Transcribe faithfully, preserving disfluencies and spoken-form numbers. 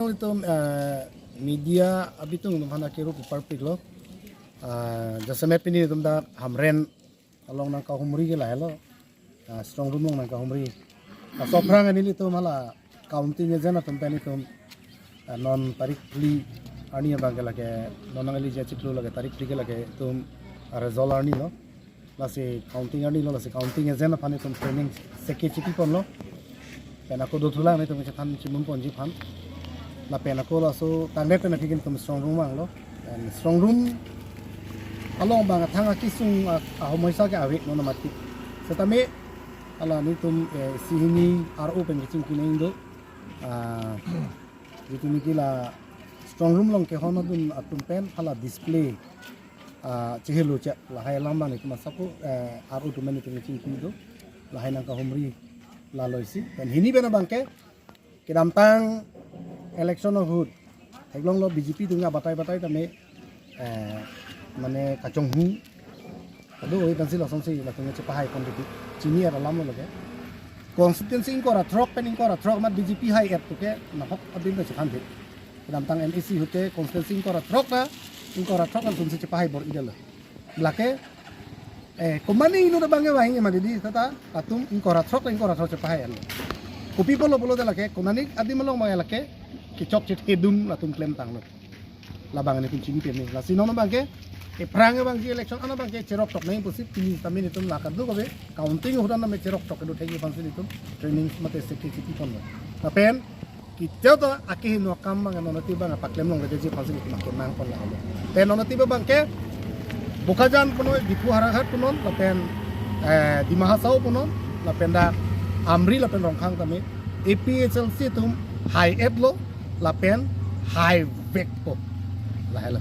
Itum, eh, media abitung atum aphan akero keparpik lo. Ah, jasemet pini itum dak Hamren along nangkahumri ke lahelo. Ah, strong room along nangkahumri. Ah, laso aphrang nelitum hala counting agent atum pen itum, ah, non tarik phli arni abang ke lake, non nangliji achiklo lake tarik phli ke lake itum, ah, result arni lo. Lasi counting arni lo, lasi counting agent aphan itum training seke chipi ponlo. Pen ako dothulang itum chethan chimun ponji aphan. Lapen ako laso tangdet pen aphi ke itum strong room vanglo. Pen strong room along abang athang akesung a-, ahomoisa ke ave non mati. Setame hala nelitum, eh, isi hini R O pen kechingki nangji do. Ah, itum ke la strong room along kehon adun atum pen hala display, ah, chehelo che lahai alam abang itum asap, eh, R O atum pen itum kechingki do. Lahai nangkahumri lalo isi. Pen hini pen abang ke kedamtang election ahut theklonglo B J P atum abatai batai tame, eh, mane kachonghu. Ado oi pensi lasonsi latum chepahai pon didi. Chini-et alam lo lake. Constituency ingkoi ra throk pen ingkoi ra throk amat B J P hai-et puke nahok abin ta chephan didi. Kedamtang M A C ahut ke constituency ingkoi ra throk ta, ingkoi ra throk ta atumsi chepahai bor-idetlo. Lake, eh, komatne inut abang ke vangji ma didi, seta atum ingkoi ra throk, ingkoi ra throk chepahai-etlo. Kopi pulo pulote lake, konatne adim along abang lake kechok chethedun latum klemtanglo. Labang nelitum chini pen ni. Lasi non abang ke, ephrang abangji election an abang ke cherok tok nangji pusi pini tame nelitum la kadokave counting ahut an tame cherok tok kedo thekji aphansi nelitum training mate seke chipi ponlo. Lapen kejut akehingno akam abang non atibang apaklem longledetji aphansi nelitum ako nang pon lahelo. Te non atibang ke Bokajan punon, Diphu Howraghat punon, lapen, eh, Dima Hasao punon, lapen dak Amri lapen Rongkhang tame A P H L C atum hai-etlo, lapen haivekpo. Lahelo.